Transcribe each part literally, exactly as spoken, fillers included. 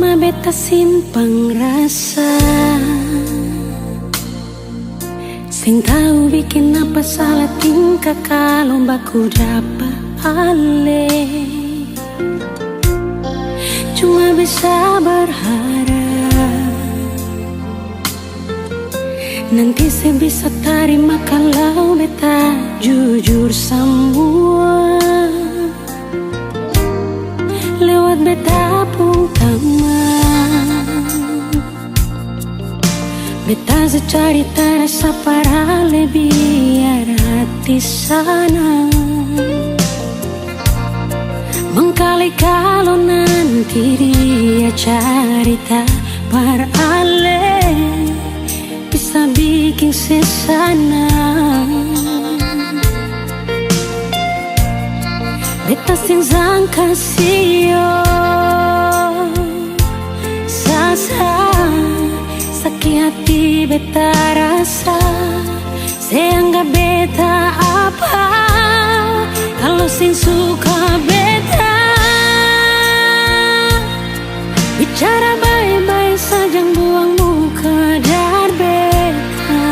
Beta simpang rasa, seng tau bikin apa salah tingkah kalu baku dapa ale. Cuma bisa berharap nanti se bisa tarima kalau beta jujur samua lewat beta pung tamang. Beta su carita rasa par ale biar hati sanang. Mangkali kalo nanti dia carita par ale, bisa biking se sanang. Beta seng sangka sio sasa, saki hati beta rasa, se anggap beta apa, kalo seng suka beta. Bicara bae-bae sa, jang buang muka dari beta.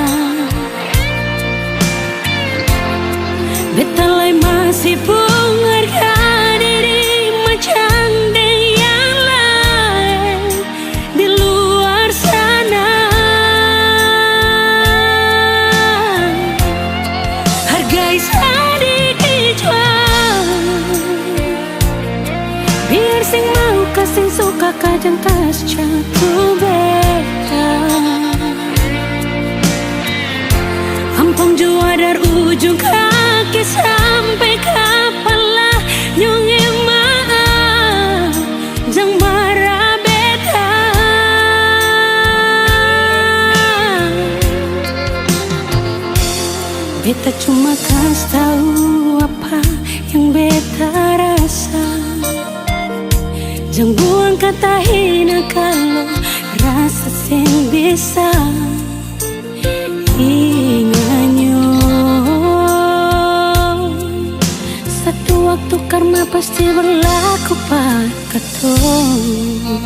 Beta lai masi pung harga diri macam deng yang laeng di luar sana. Hargai sadiki jua. Biar seng mau ka seng suka ka jang kas jatu beta. Ampong jua dari ujung kaki sampe kapala, nyong e maaf, jang mara beta. Beta cuma kas tau apa yang beta rasa. Jang buang kata hina kalo rasa seng bisa inganyo. Satu waktu karma pasti berlaku pa katong.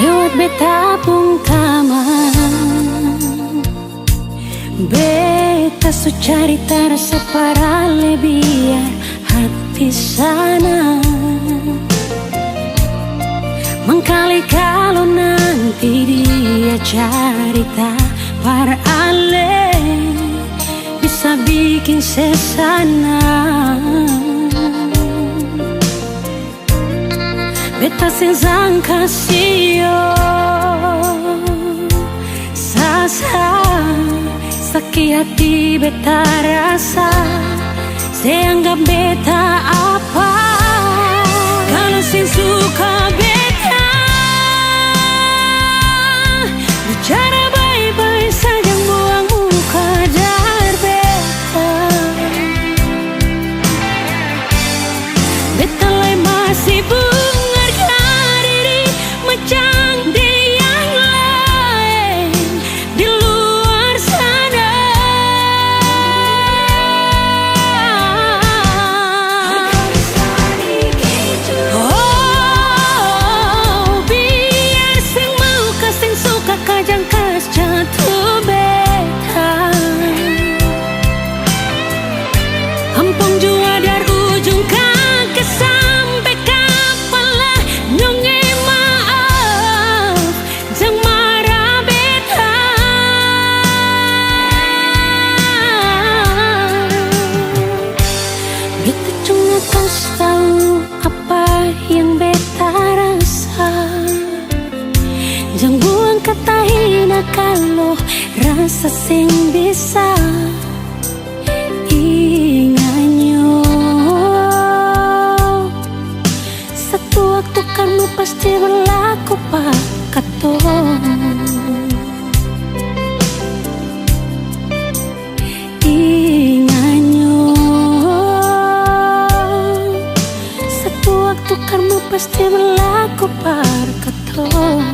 Lewat beta pung tamang, beta su carita rasa par ale biar hati sanang. Mangkali kalo nanti dia carita par ale, bisa biking se sanang. Beta seng sangka sio sasa, saki hati beta rasa, se anggap beta apa. Kalo seng suka beta, bicara bae-bae sa, jang buang muka dari beta. Beta lai masi pung harga diri macam deng yang laeng di luar sana. Oh, biar seng mau ka seng suka ka jang kas jatu beta. Ampong jua dari ujung kaki sampe kapala, nyong e maaf, jang mara beta. Beta cuma kas tau apa yang beta rasa. Jang buang kata hina kalo rasa seng bisa inganyo. Satu waktu karma pasti berlalu. Musti berlaku par katong.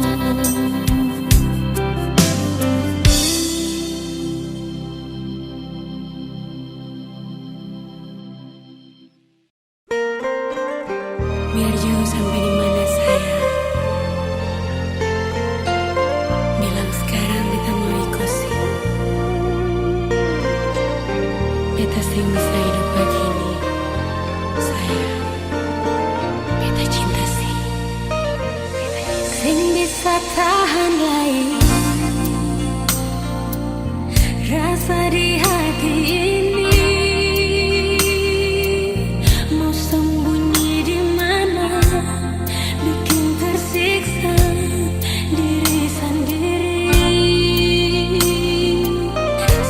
Biar jauh sampe di mana, sayang, bilang skarang beta mau iko se. Beta seng bisa hidup bagini, sayang. Beta cinta se. Seng bisa tahan lai rasa di hati ini. Mau sembunyi di mana, bikin tersiksa diri sendiri.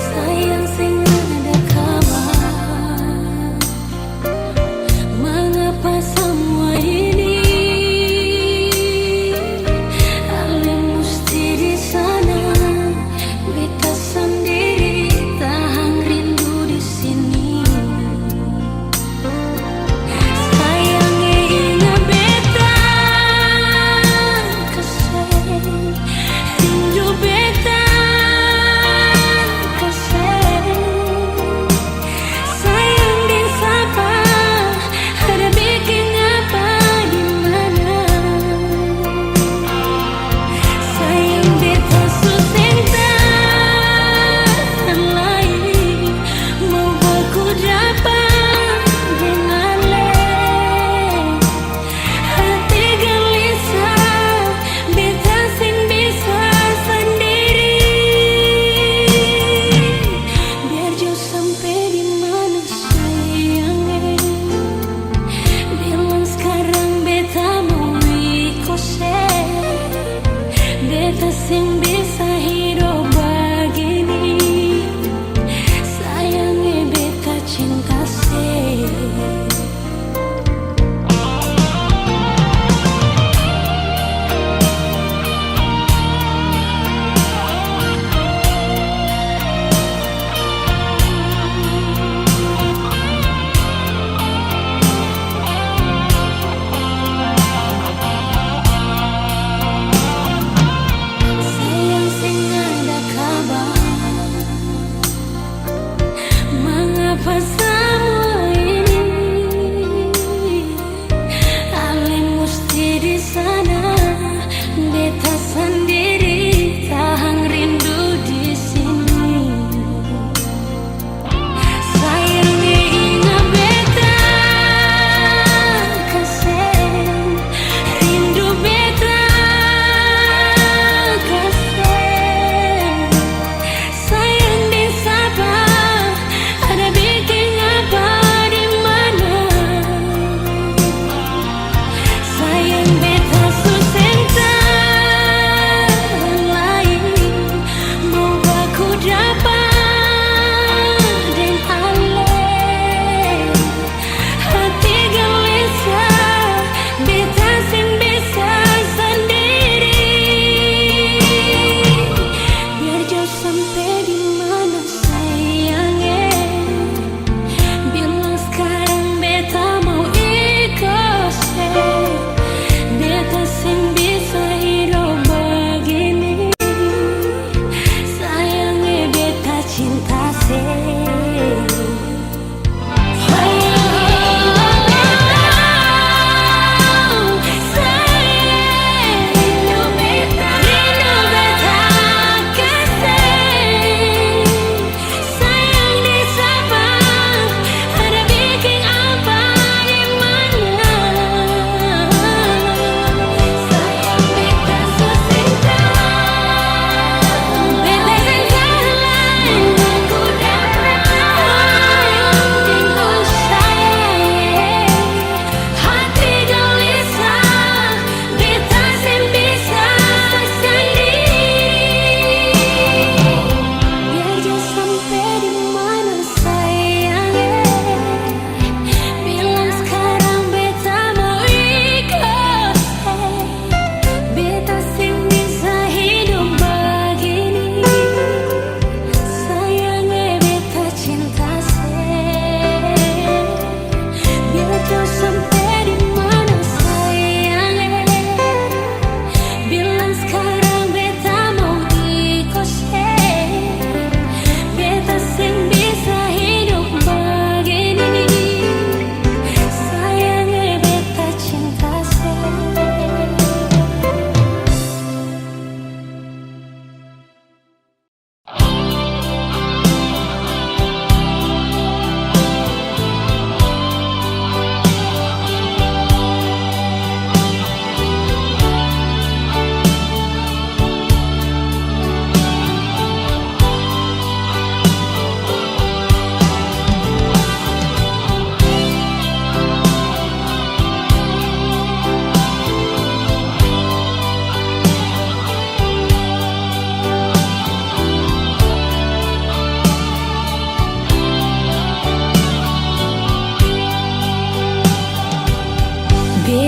Sayang, seng ada kabar. Mangapa samua ini? Ale musti di sana, beta sandiri tahang rindu di sini. Sayang e, inga beta kaseng, rindu beta kaseng. Sayang deng sapa, ada biking apa di mana? Sayang beta su seng tahan lai, mau baku dapa deng ale. Hati gelisah, beta seng bisa sandiri. Biar jauh sampe di mana, sayang e, bilang skarang beta mau iko se. Beta seng bisa hidop bagini, sayang e, beta cinta se. Sayang, seng ada kabar. Mangapa samua ini? Ale musti di sana, beta sandiri tahang rindu di sini. Sayang e, inga beta kaseng, rindu beta kaseng. Sayang deng sapa, ada biking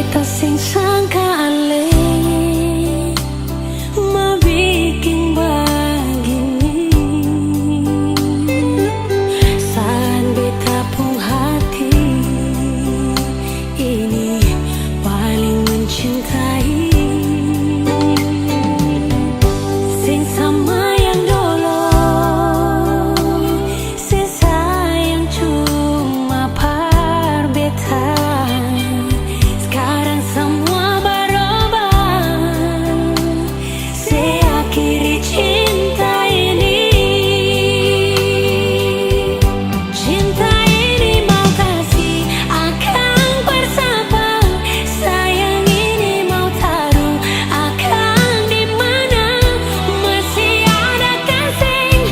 Ta seng sangka ale mo biking bagini. Saat beta pung hati ini paling mencintai. Seng sama yang dolo, se sayang cuma par beta. Skarang samua barobah, se akhiri cinta ini. Cinta ini mau kasi akang par sapa, sayang ini mau taru akang di mana? Masih ada ka seng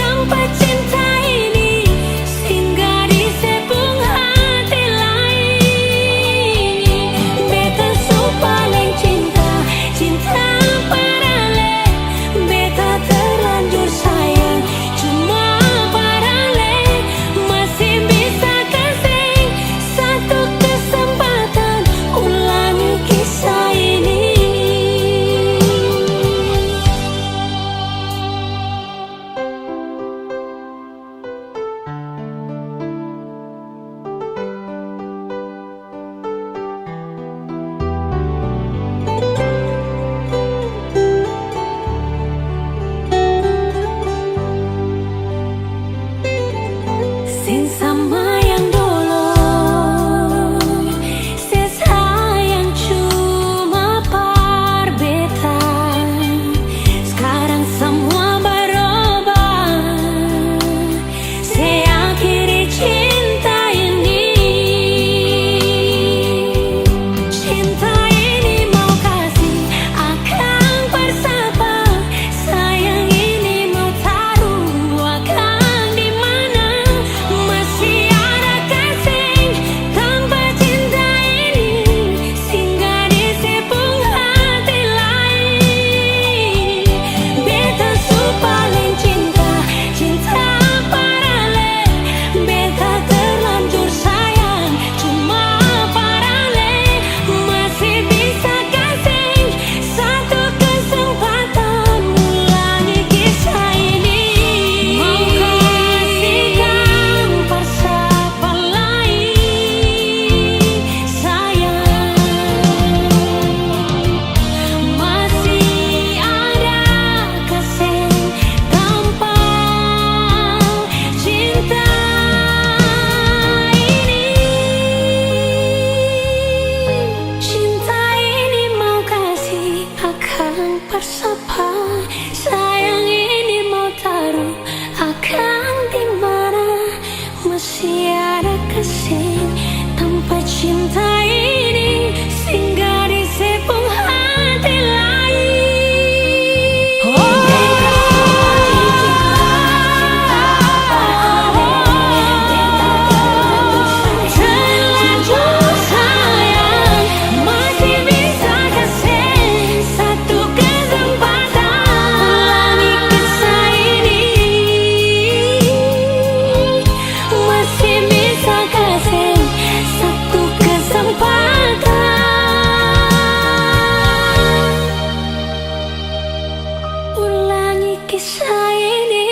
tampa cinta ini singgah di se pung hati lain? Beta su paleng cinta, cinta par ale. Beta terlanjur sayang, cuma par ale. Masih bisa ka seng satu kesempatan ulangi kisah ini? Seng sama yang dolo, se sayang cuma par beta. Skarang samua barobah, se akhiri cinta ini. Cinta ini mau kasi akang par sapa, sayang ini mau taru akang di mana? Masih ada ka seng tampa cinta ini singgah di se pung hati lain? Beta su paleng cinta, cinta par ale. Beta terlanjur sayang, cuma par ale. Masih bisa ka seng satu kesempatan ulangi kisah ini? Mau kasi kang par sapa lai, sayang? Masih ada ka seng tampa cinta ini? Cinta ini mau kasi akang par sapa, sayang ini mau taru akang di mana? Masih ada ka seng tampa cinta ini singgah di se pung hati lain? Oh, terlanjur sayang, masih bisa ka seng satu kesempatan ulangi kisah ini? Masih bisa ka seng satu kesempatan ulangi kisah ini?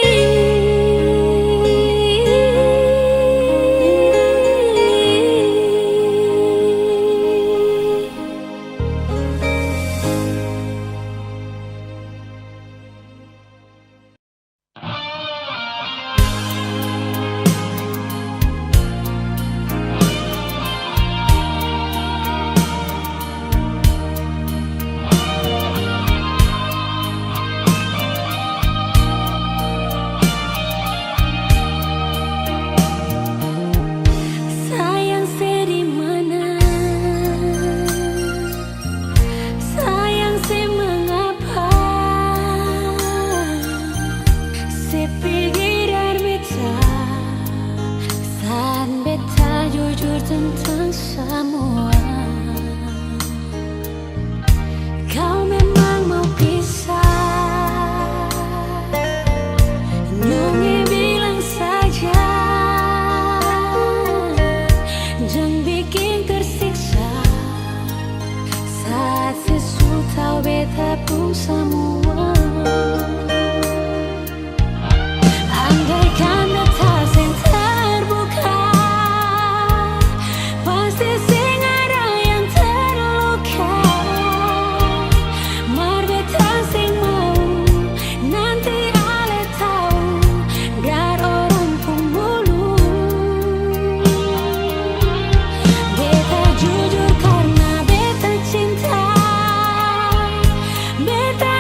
Sayang se di mana? Sayang se mangapa? Se pigi dari beta saat beta jujur tentang samua. Kau memang mau pisah, nyong bilang saja, jang biking tersiksa. samua. Andaikan beta seng terbuka, pasti seng ada yang terluka. Mar beta seng mau nanti ale tau, biar orang pung mulu. Beta jujur karna beta cinta, beta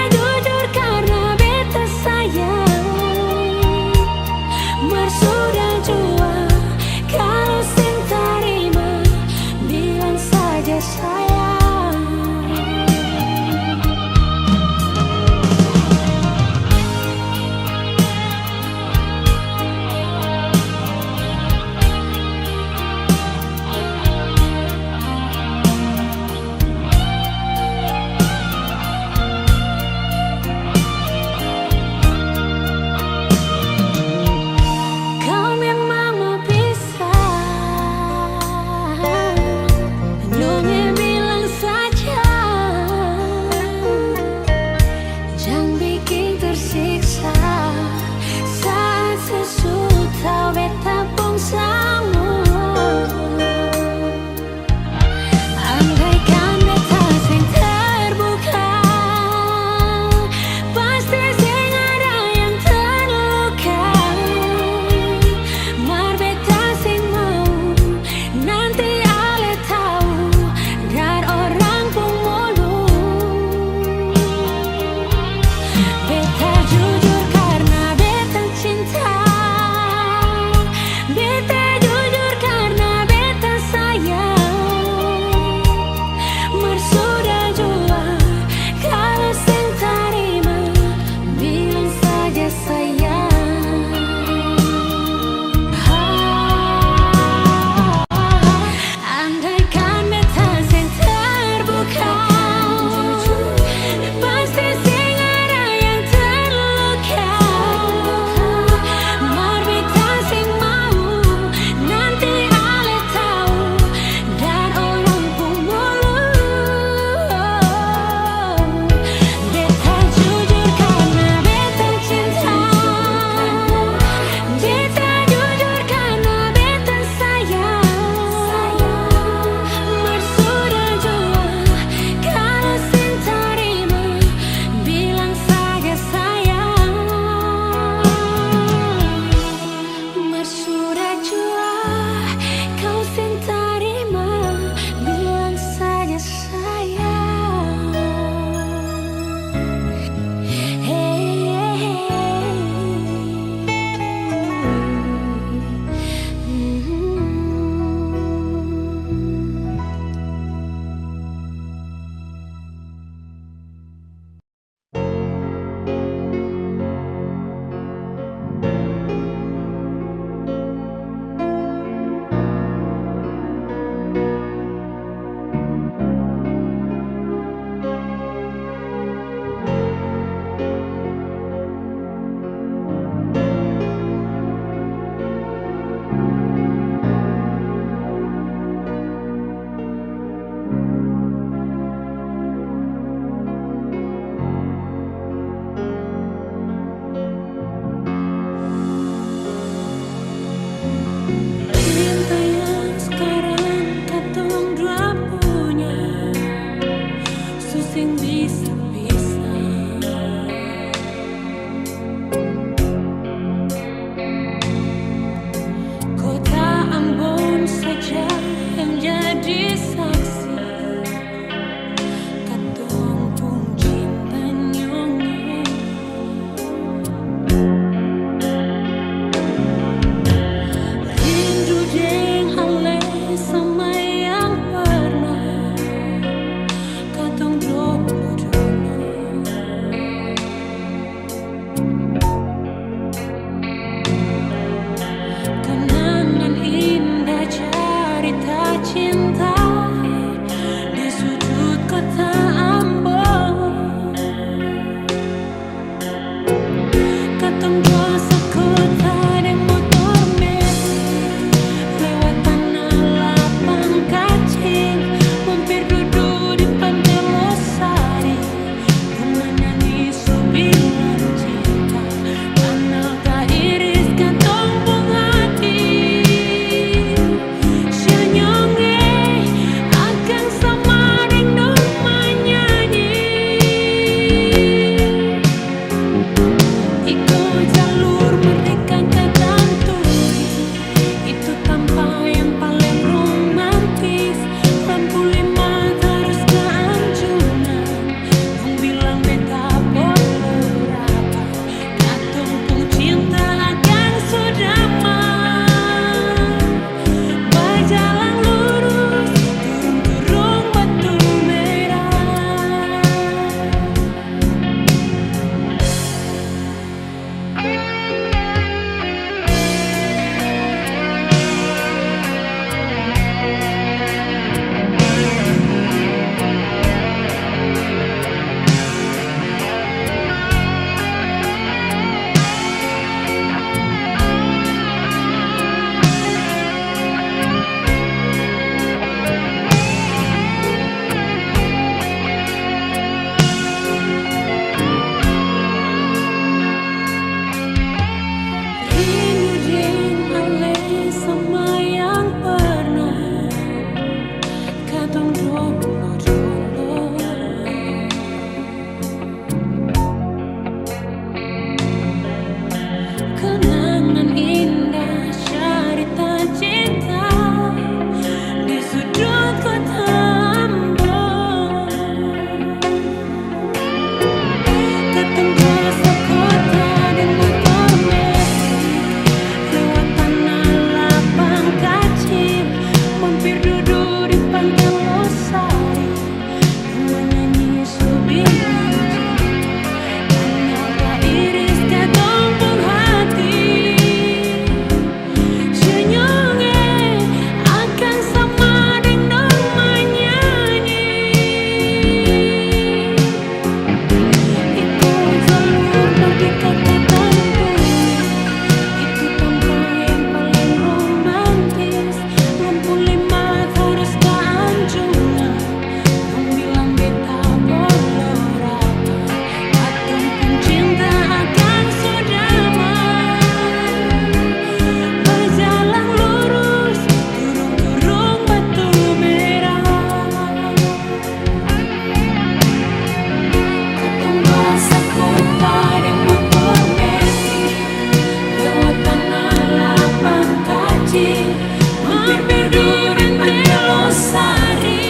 Berduren telosari,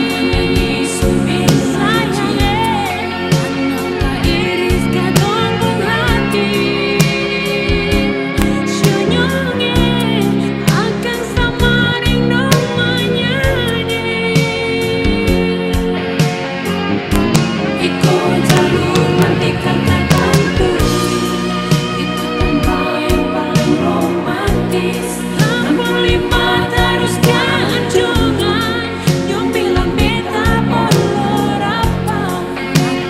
manyanyi sumbing sayang, eh. Anaka iris katong pung hati. Senyum, eh, akang sama deng dong manyanyi. Iko jalur merdeka tatantu, itu tampa yang paling romantis. Tampuli mata tarus ka anjungan, dong bilang beta olor apa?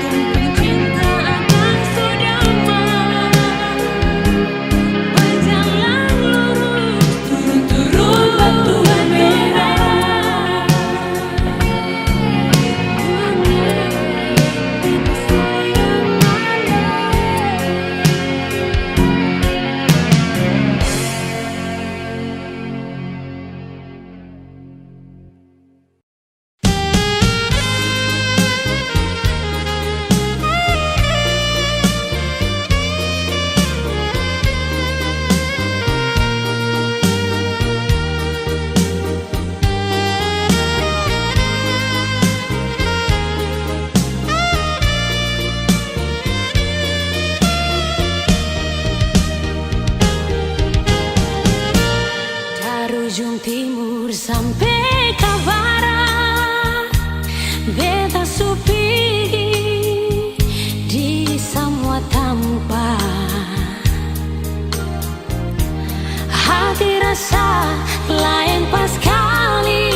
Katong pung cinta akang su damai, bajalang lurus, turun-turun batu merah. Dari ujung timur sampe ka barat, beta su pigi di samua tampa. Hati rasa laeng paskali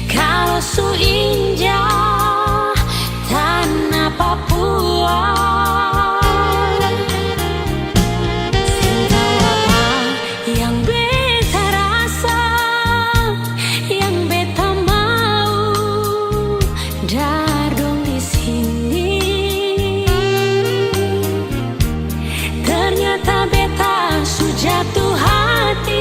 kalo su inja tana Papua. Seng tau apa yang beta rasa, yang beta mau dari dong di sini. Ternyata beta su jatuh hati.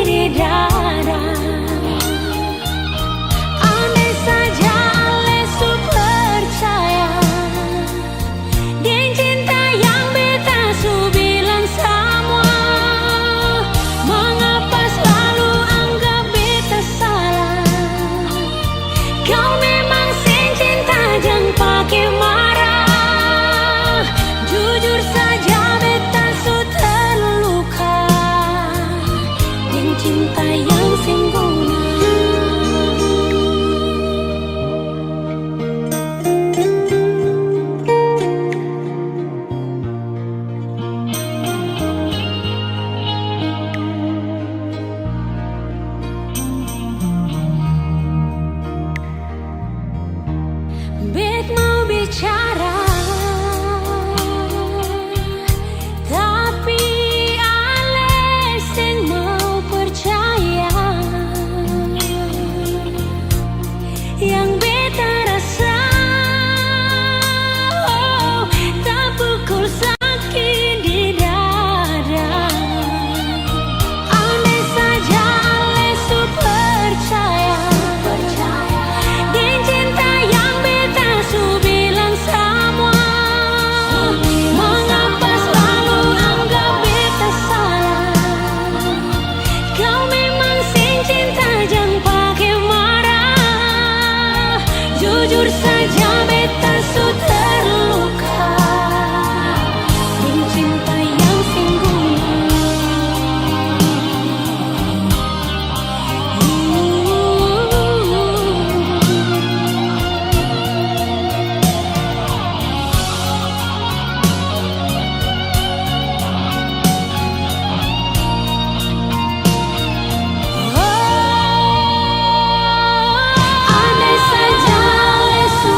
di dada. Andai saja ale su percaya deng cinta yang beta su bilang samua, mangapa slalu anggap beta salah? Kau memang seng cinta, jang pake marah. Jujur saja, beta su terluka deng cinta yang seng guna. Bet mau bicara, tapi ale seng mau percaya. Yang beta rasa, oh, tapukul saki di dada. Andai saja ale su percaya deng cinta yang beta su bilang samua, mangapa slalu anggap beta salah? Kau memang seng cinta, jang pake marah. Jujur saja, beta su terluka deng cinta yang seng guna. Andai saja ale su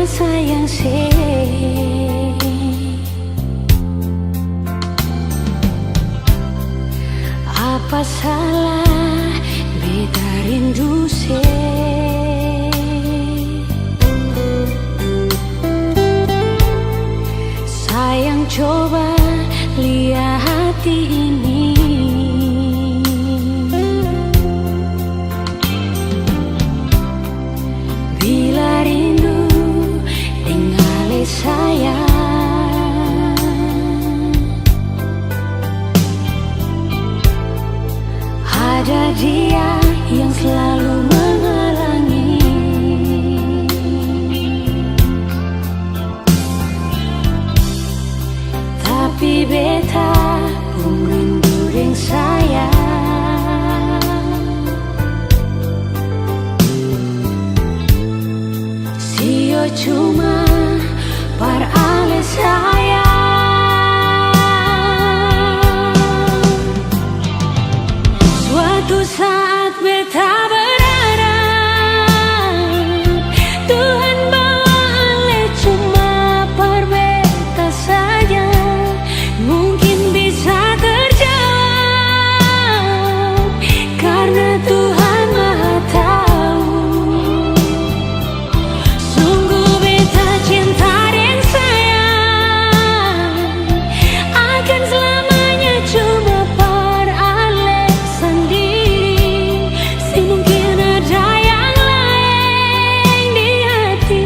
sayang se. Apa salah beta rindu se? Sayang, coba lia hati ini. Bila rindu deng ale sayang, ada dia yang selalu menghalangi. Tapi beta pung rindu deng sayang, sio cuma par ale sayang. Suatu saat beta berharap Tuhan bawa ale cuma par beta saja. Mungkin bisa terjawab karna Tuhan Maha Tahu. Sungguh beta cinta deng sayang akan selamanya cuma par ale sandiri. Seng mungkin ada yang laeng di hati.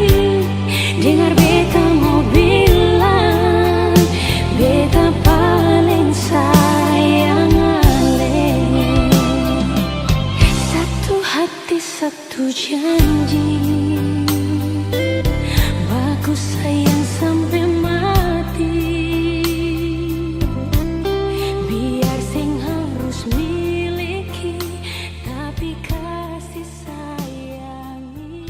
Dengar beta mo bilang, beta paleng sayang ale. Satu hati, satu janji, baku sayang sampe mati. Biar seng harus miliki, tapi kasih sayang ini.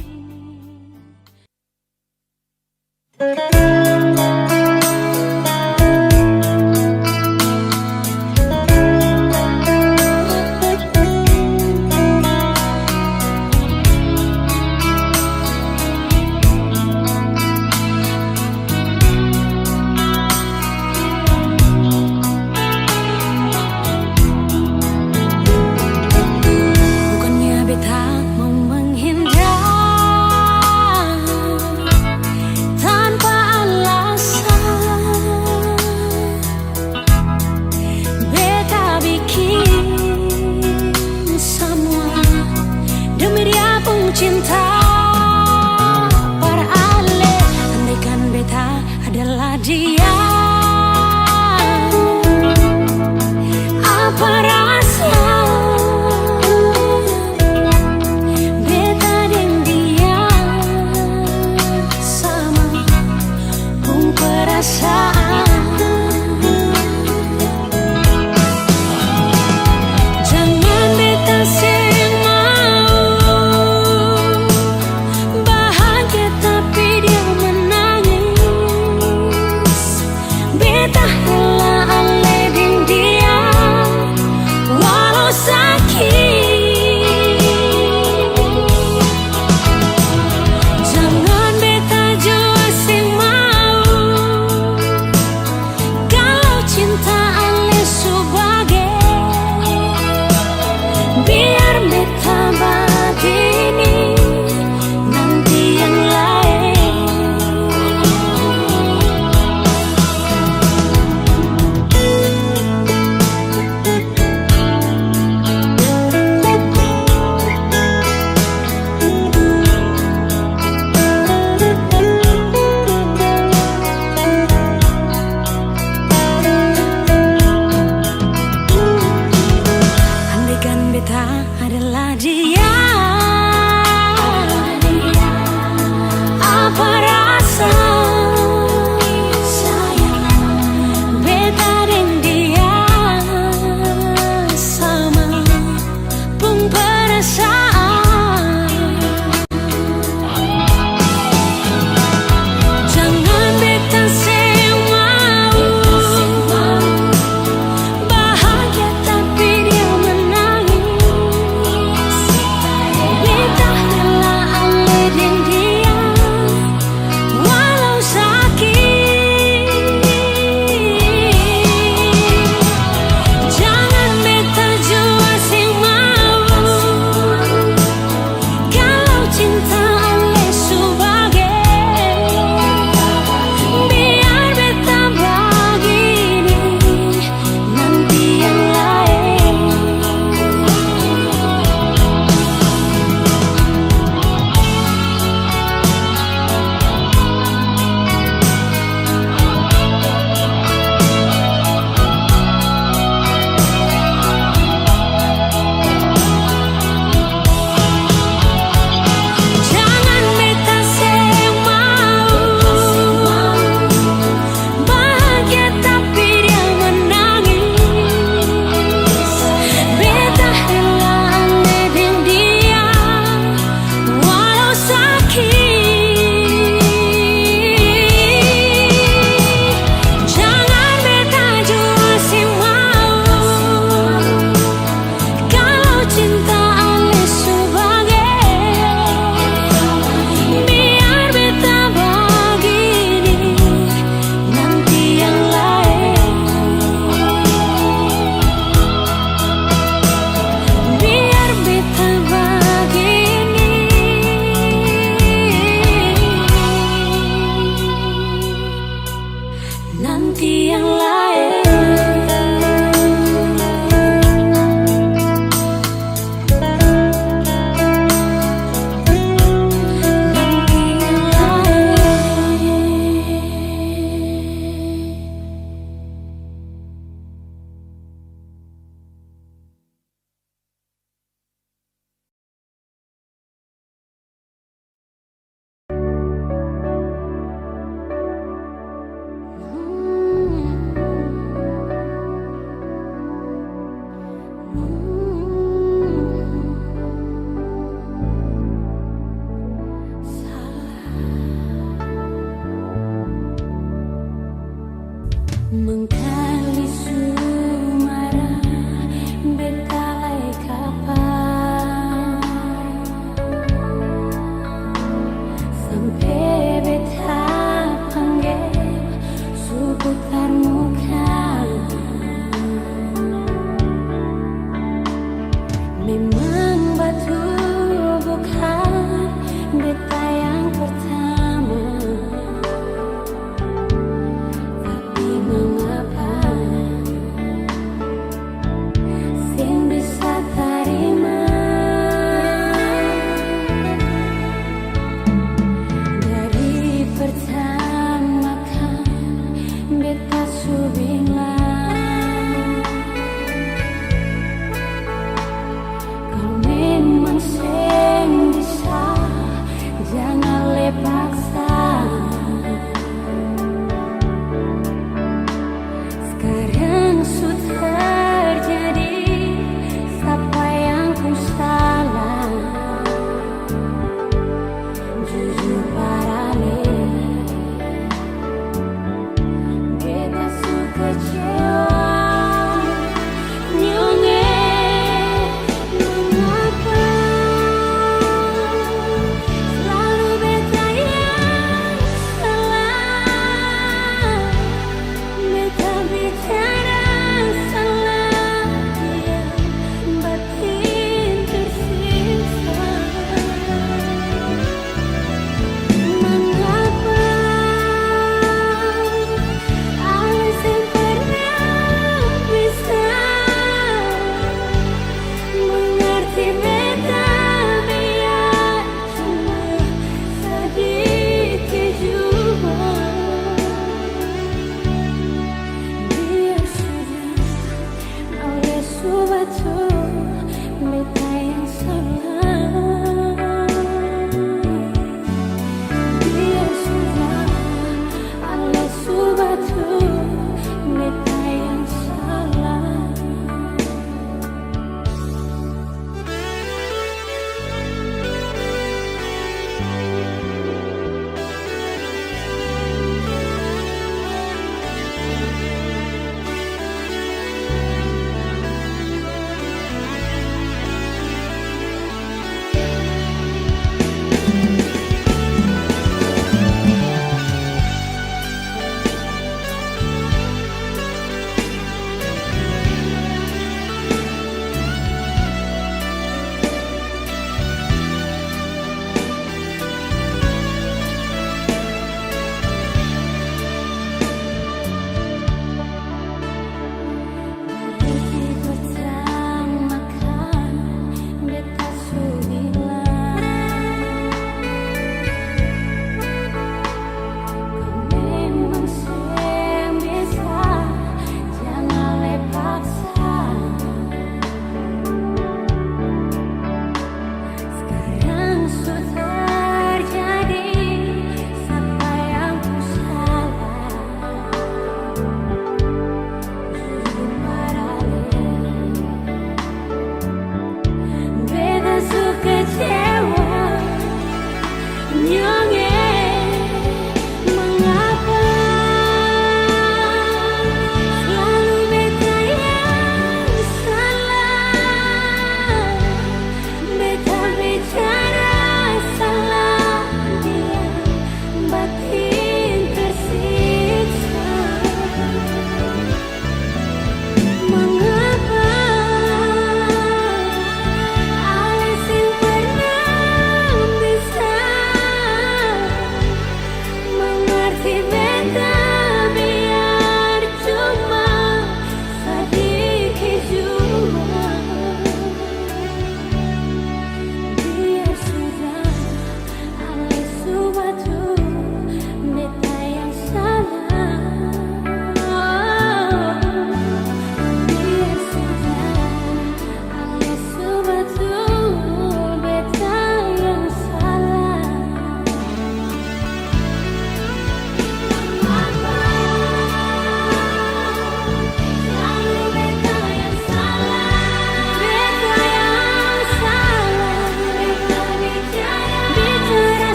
Bukannya beta mau menghindar tanpa alasan, beta biking samua demi dia pung cinta par ale. Andaikan beta adalah dia, apa rasa beta deng dia sama pung perasaan? Jangan beta seng mau bahagia tapi dia menangis. Beta rela ale deng dia walau sakit. Jangan beta jua seng mau kalau cinta ale su bage, biar beta bagini, nanti yang laeng. Andaikan beta adalah dia, apa rasa beta deng dia sama pung perasaan? Jangan beta seng mau bahagia tapi dia menangis. Mangkali su mara beta lai kapa, sampe beta pangge su putar muka. Memang batul bukan beta yang pertama, tapi mengapa seng bisa tarima. Dari pertama kali beta su bilang, kalo memang seng bisa, jangan le paksa. Skarang su terjadi, sapa yang pung salah? Jujur parale, beta su kecewa. Nyong e, mengapa selalu beta yang salah? Beta bicara salah, dia batin tersiksa. Mengapa ale seng pernah bisa mengerti beta, biar cuma sadiki jua? Biar sudah, ale su batul, beta yang salah. Biar sudah, ale su batul, beta yang salah.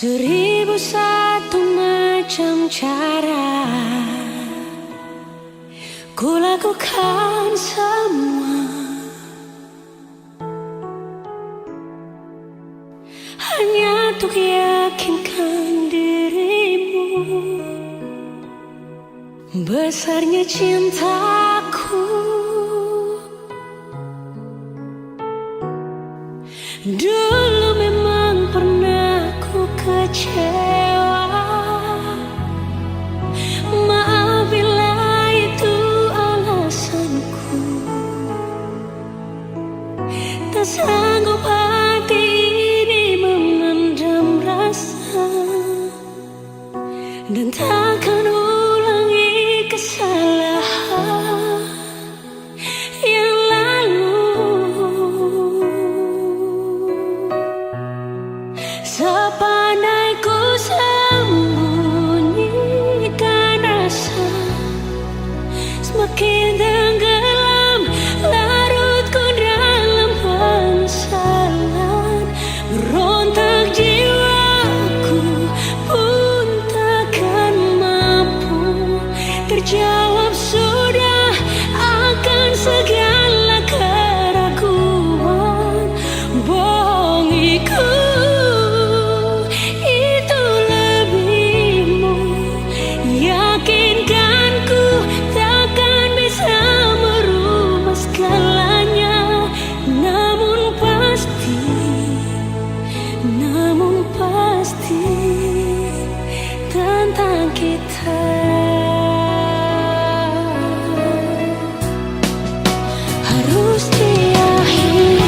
Seribu satu macam cara ku lakukan samua, hanya untuk yakinkan dirimu besarnya cintaku. Dulu memang pernah ku kecewa, maaf bila itu alasanku. Tak sanggup hati ini memendam rasa dan takkan ulangi kesalahan yang lalu. Sepandai ku sembunyikan rasa, semakin tenggelam larutku dalam penyesalan. Berontak jiwaku pun takkan mampu terjawab sudah akan segala keraguan. Bohongiku itu lebihmu, yakinkanku takkan bisa merubah segalanya. Namun pasti, namun pasti tentang kita harus diakhiri.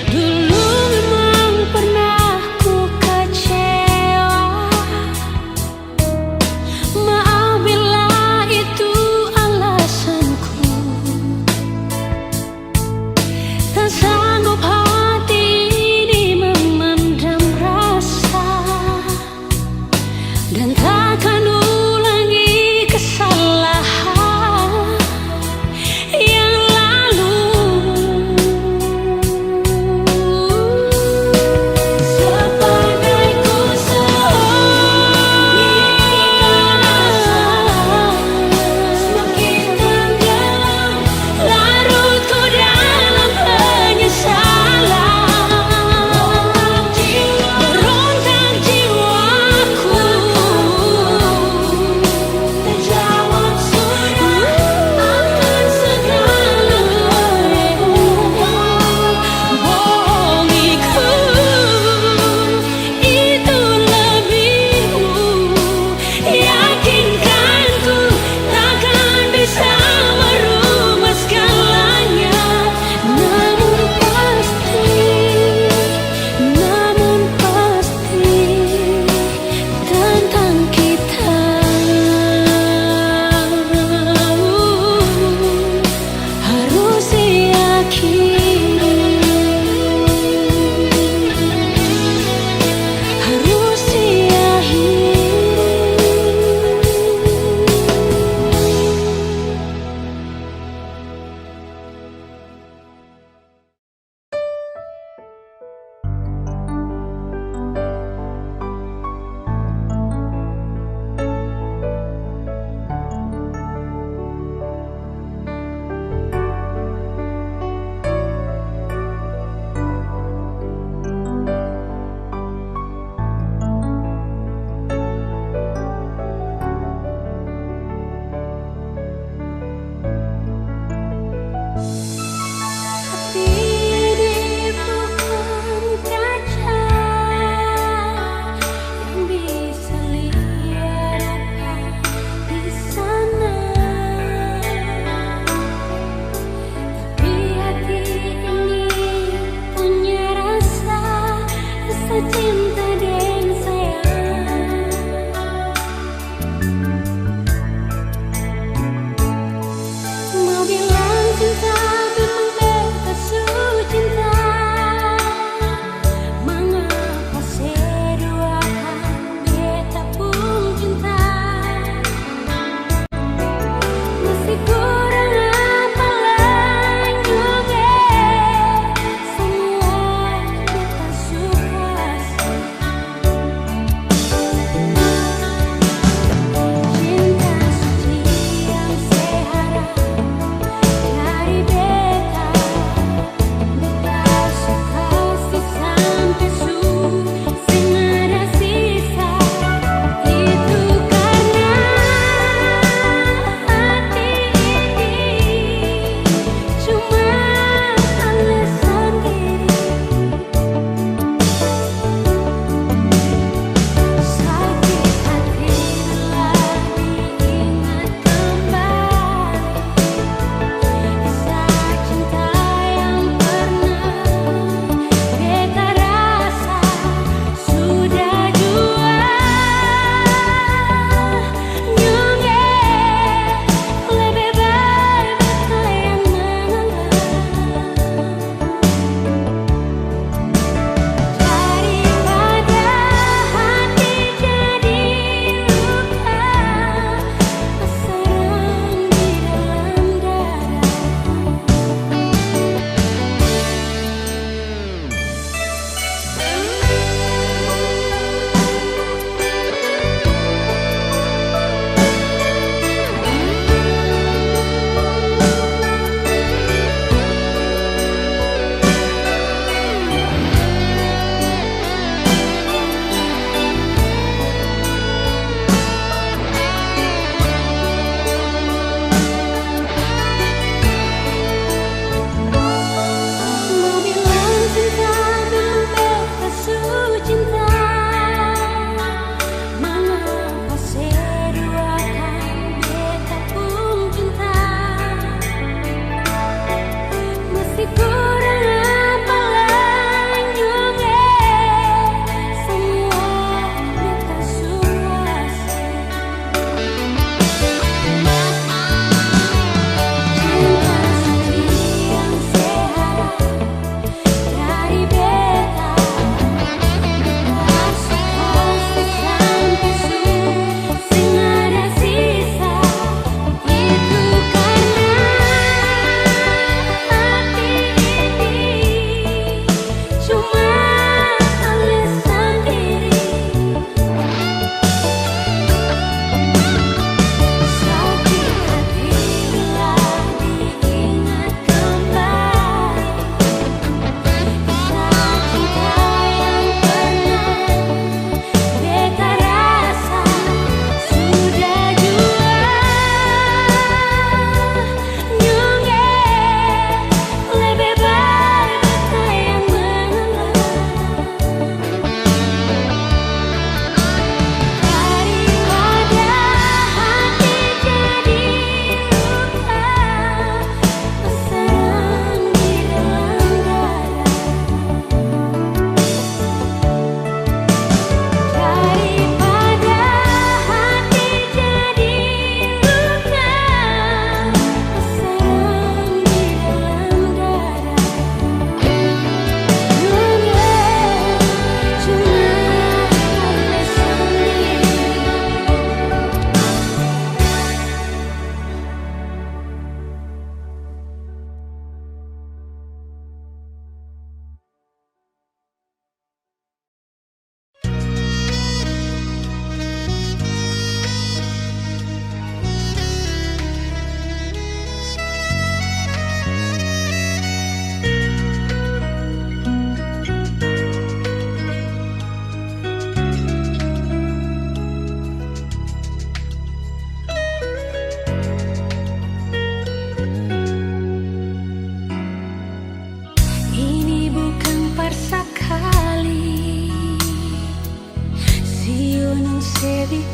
Dulu memang pernah ku kecewa, maaf bila itu alasanku. Tak sanggup hati ini memendam rasa dan takkan ulangi kesalahan yang lalu. Sepanjang ku sembunyikan rasa, semakin tenggelam larutku dalam penyesalan. Berontak jiwaku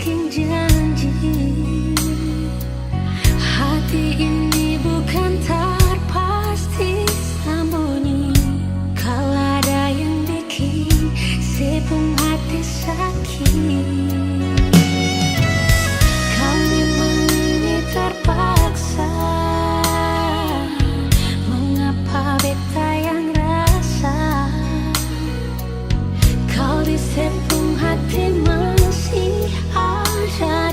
biking janji. Hati ini bukan tar pasti sambunyi. Kal ada yang biking se pung hati saki. Kal memang ini terpaksa. Mengapa beta yang rasa? Kal di se pung hati masih ada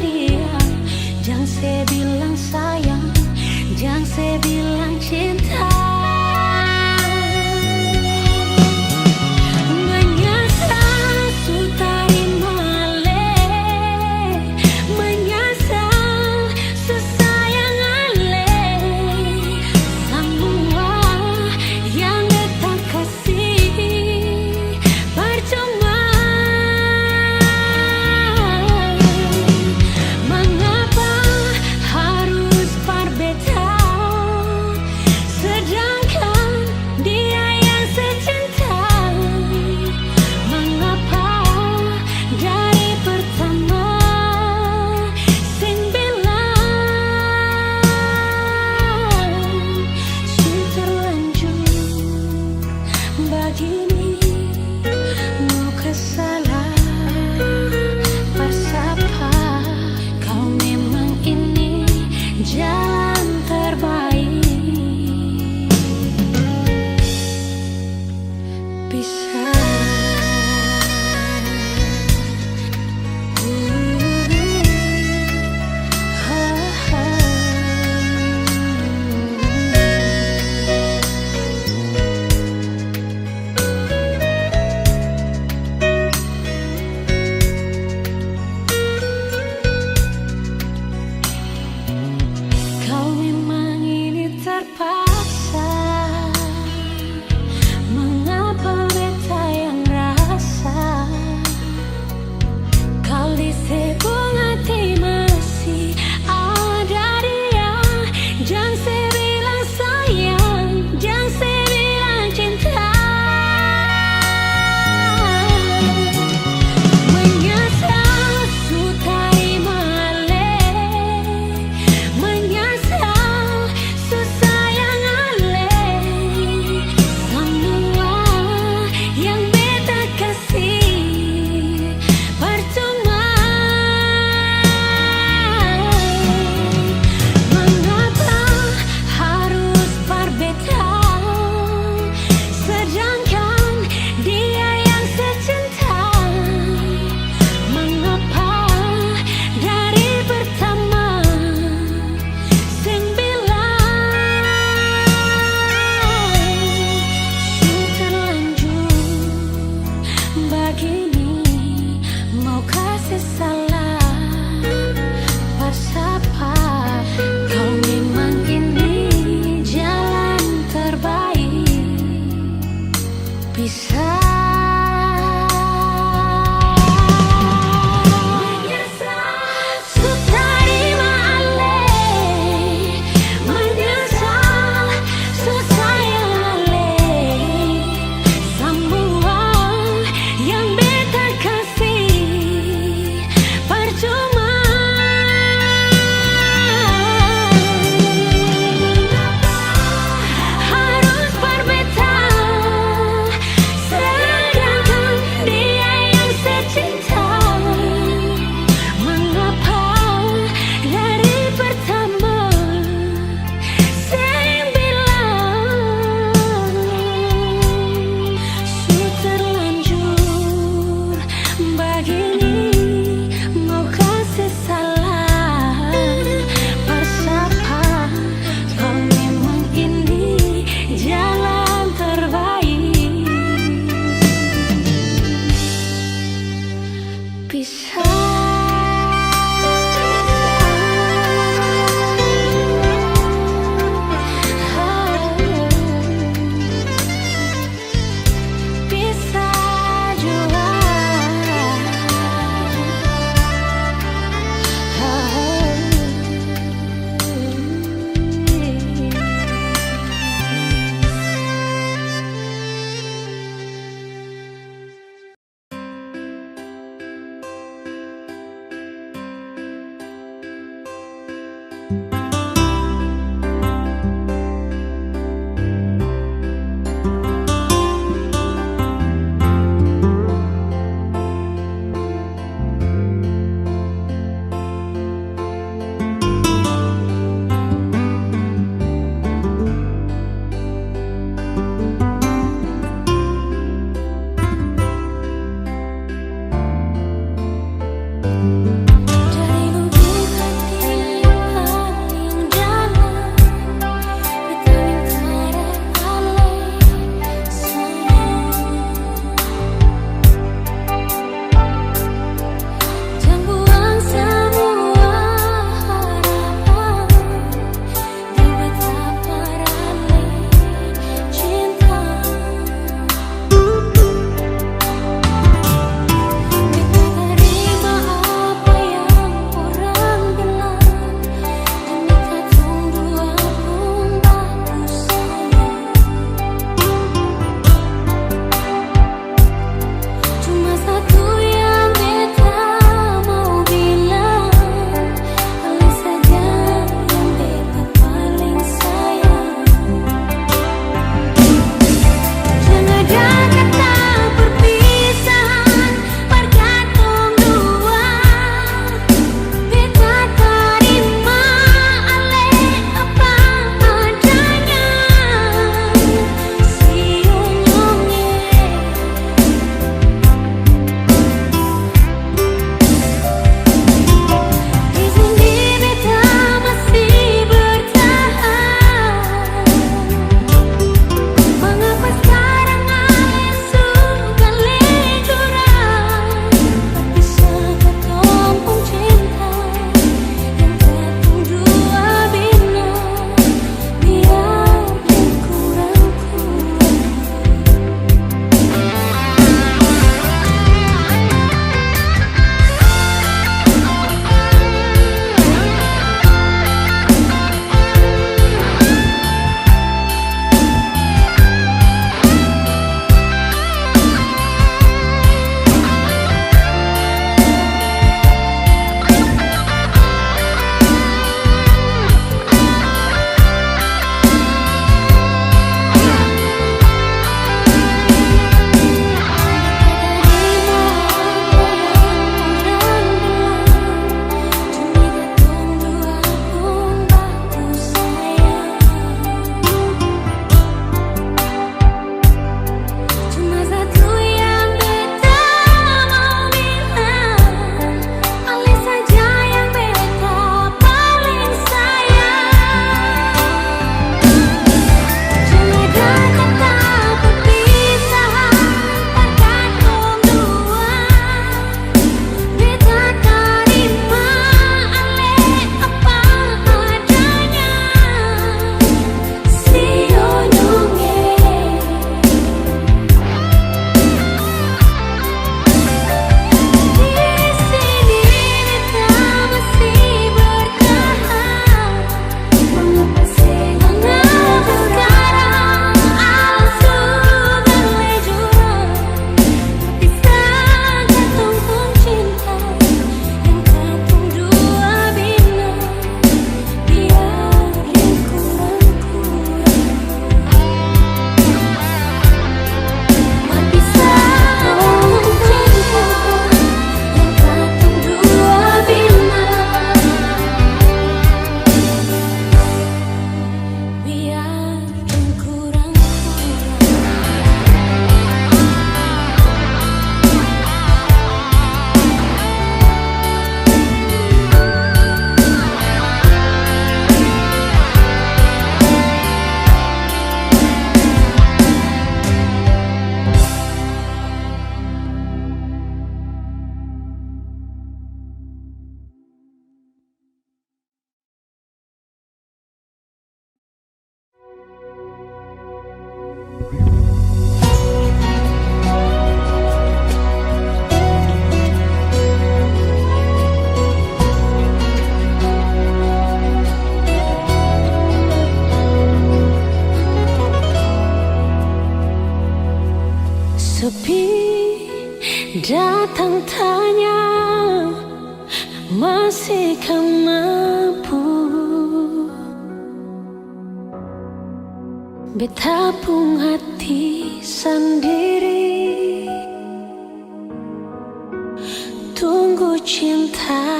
Masih ka mampu beta pung hati sandiri, tunggu cinta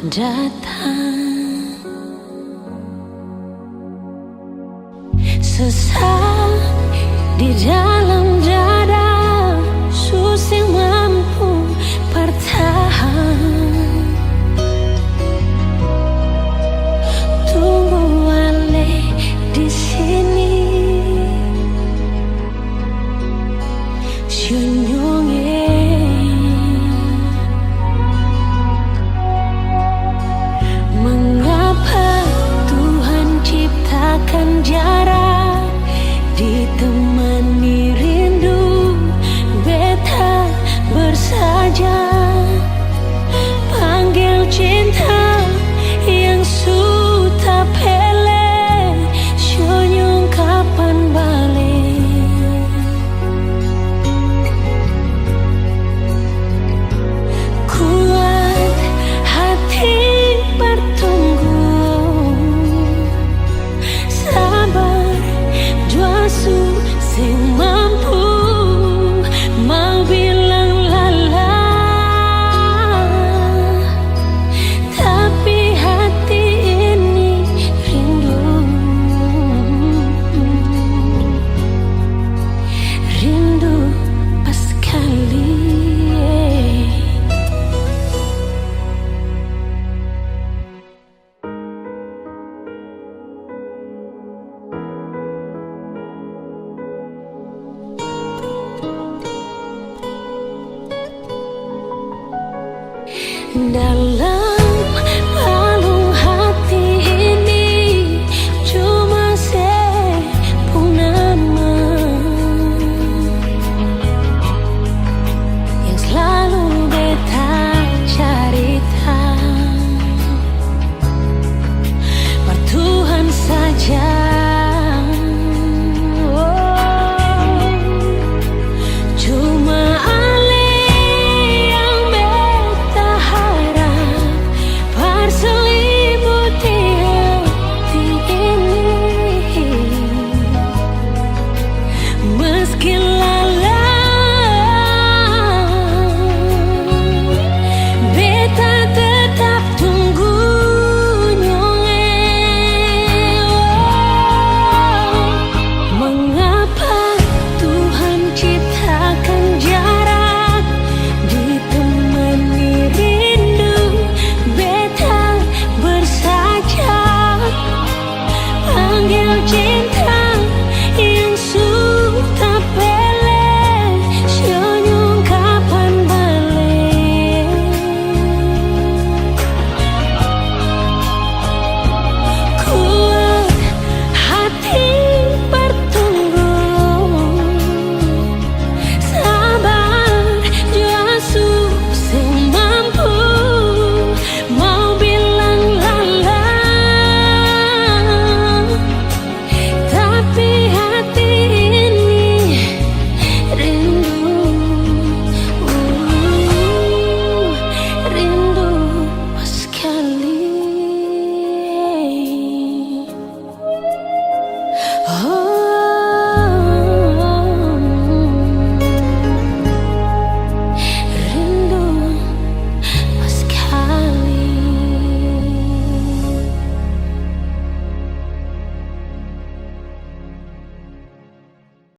datang. Sesak di dalam dada, su seng mampu bertahan. Tunggu ale di sini. Senyum, eh. Mengapa Tuhan ciptakan jalan